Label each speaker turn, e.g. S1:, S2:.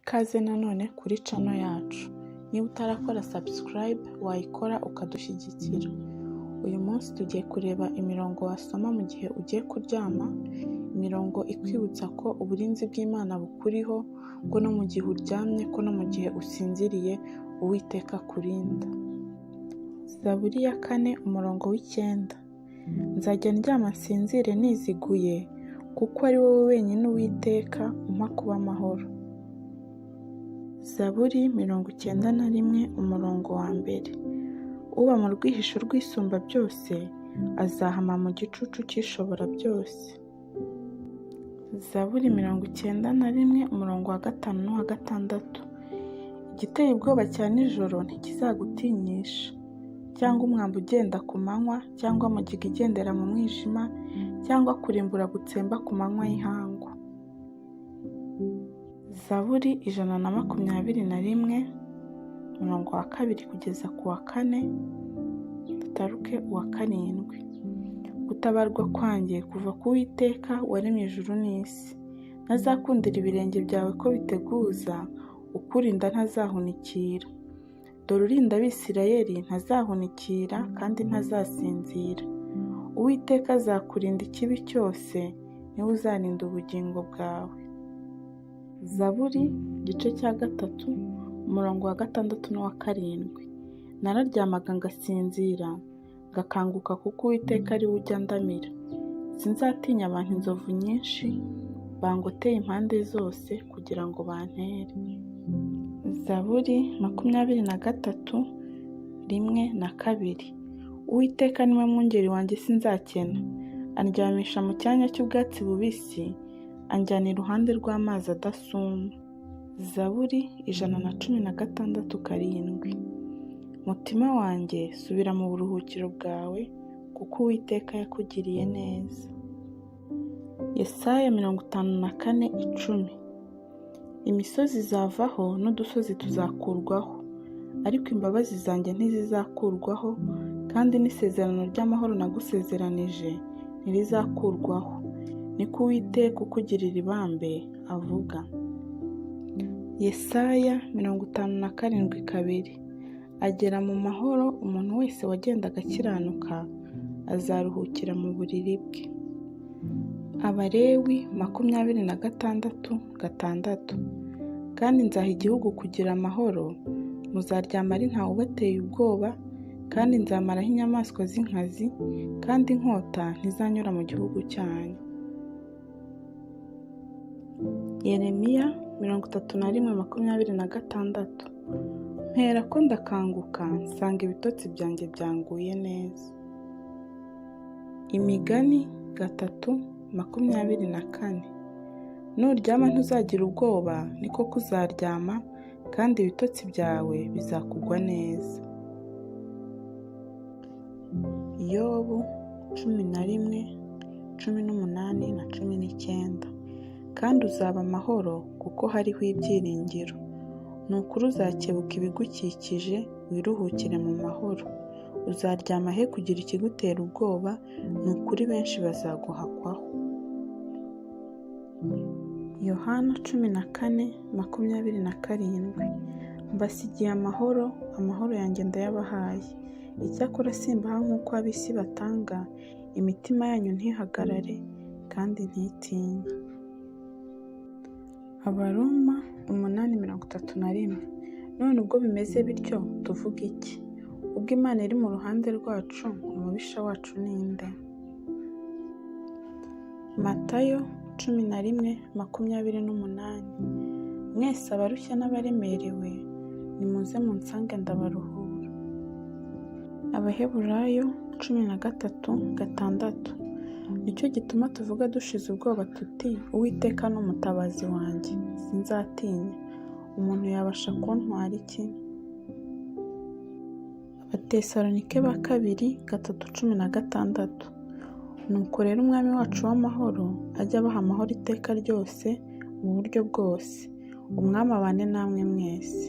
S1: Ikaze nanone kuri channel yacu. Niba utarakora subscribe, wayikora ukadushyigikira. Uyu munsi tugiye kureba imirongo wasoma mu gihe ugiye kuryama, imirongo ikwibutsa ko uburinzi bw'Imana bukuriho, ko no mu gihe uryamye, ko no mu gihe usinziriye Uwiteka akurinda. Zaburi ya 4 umurongo wa 9. Nzajya ndyama nsinzire niziguye, kuko ari wowe wenyine Uwiteka umpa kuba amahoro. Zaburi 91 umurongo wa 1. Uba mu rwihisho rw'Isumba byose azahama mu gicucu cy'Ishobora byose. Zaburi 91 umurongo wa 5 n'uwa 6. Igiteye ubwoba cya nijoro ntikizagutinyisha, cyangwa umwambi ugenda ku manywa, cyangwa mugiga igendera mu mwijima, cyangwa kurimbura gutsemba ku manywa y'ihangu. Zaburi 121 umurongo wa 2 kugeza ku wa 4, dutaruke uwa 7. Gutabarwa kwanjye kuva ku Uwiteka waremye ijuru n'isi. Ntazakundira ibirenge byawe ko biteguza, ukurinda ntazahunikira. Dore urinda Abisirayeli ntazahunikira kandi ntazasinzira. Uwiteka azakurinda ikibi cyose, niwe uzarinda ubugingo bwawe. Zaburi igice cya 3 umurongo wa 6 n'uwa 7. Nararyamaga ngasinzira, ngakanguka kuko Uwiteka ari we ujya andamira. Sinzatinya abantu inzovu nyinshi bangoteye impande zose kugira ngo bantere. Zaburi 23 1 na 2. Uwiteka niwe mwungeri wanjye sinzakena, andyamisha mu cyanya cy'ubwatsi bubisi, anjyana iruhande rw'amazi adasuma. Zaburi 116 7. Mutima wanjye, subira mu buruhukiro bwawe, kuko Uwiteka yakugiriye neza. Yesaya 54 10. Imisozi izavaho n'udusozi tuzakurwaho, ariko imbabazi zanjye ntizizakurwaho, kandi n'isezerano ry'amahoro nagusezeranije ntirizakurwaho, niko Uwiteka ukugirira ibambe avuga. Yesaya 57 2. Agera mu mahoro umuntu wese wagendaga akiranuka azaruhukira mu buriri bwe. Abalewi 26 6. Kandi nzaha igihugu kugira amahoro, muzaryama ari ntawe ubateye ubwoba, kandi nzamaraho inyamaswa z'inkazi, kandi inkota ntizanyura mu gihugu cyanyu. Yeremiya 31 26. Mperako ndakanguka, nsanga ibitotsi byanjye byanguye neza. Imigani 3 24. Nuryama ntuzagira ubwoba, ni koko uzaryama, kandi ibitotsi byawe bizakugwa neza. Yobu 11 18 na 19. Kandi uzaba amahoro kuko hariho ibyiringiro. Ni ukuri uzakebuka ibigukikije, wiruhukire mu mahoro. Uzaryama he kugira ikigutera ubwoba, ni ukuri benshi bazaguhakwaho. Yohana 14 27. Mbasigiye amahoro, amahoro yanjye ndayabahaye. Icyakora simbaha nk'uko ab'isi batanga, imitima yanyu ntihagarare kandi ntitinye. Abaroma 8 31. None ubwo bimeze bityo tuvuge iki? Ubwo Imana iri mu ruhande rwacu, umubisha wacu ni nde? Matayo 11 28. Mwese abarushye n'abaremerewe, nimuze munsange ndabaruhura. Abaheburayo 13 6. Nicyo gituma tuvuga dushize ubwoba tuti: Uwiteka ni umutabazi wanjye, sinzatinya. Umuntu yabasha kuntwara iki? Abatesalonike ba kabiri 3 16. Nuko rero Umwami wacu w'amahoro ajye abaha amahoro iteka ryose mu buryo bwose. Umwami abane namwe mwese.